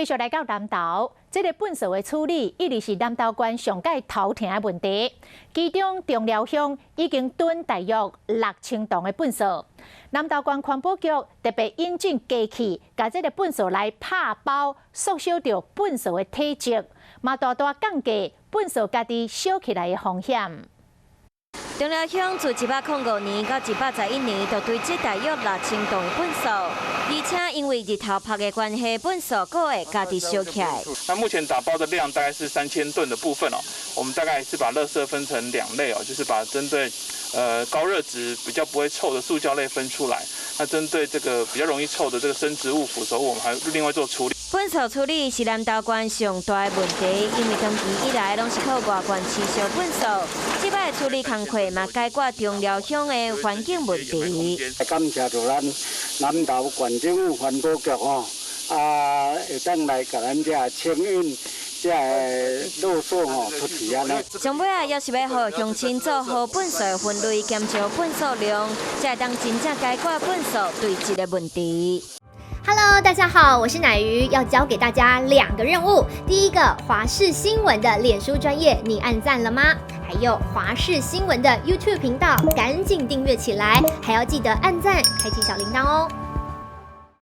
續來到南投，這个糞埽的處理一直是南投縣上蓋頭疼的問題。其中中寮鄉已經囤大約6000噸的糞埽。南投縣環保局特別引進機器，共這个糞埽來拍包，縮小著糞埽的體積，嘛大大降低糞埽家己燒起來的風險。中寮鄉自105年到111年，就堆積大約6000噸的糞埽，而且因為日頭曬的關係，糞埽閣會家己燒起來。那目前打包的量大概是3000噸的部分哦，我們大概是把垃圾分成兩類哦，就是把針對高熱值比較不會臭的塑膠類分出來，那針對這個比較容易臭的這個生質物、腐熟物，我們還另外做處理。糞埽處理是南投縣上大的問題，因為長期以來攏是靠外縣市燒糞埽，這擺處理工課嘛解決中寮鄉的環境問題。感謝著咱南投縣政府環保局吼，啊，會當來共咱這清運這个垃圾吼出去按呢。上尾啊，也是欲予鄉親做好糞埽分類，減少糞埽量，才會當真正解決糞埽堆積的問題。 Hello，大家好，我是乃瑜，要交給大家兩個任務。第一個，華視新聞的臉書專頁，你按讚了嗎？還有華視新聞的 YouTube 頻道，趕緊訂閱起來，還要記得按讚，開啟小鈴鐺哦。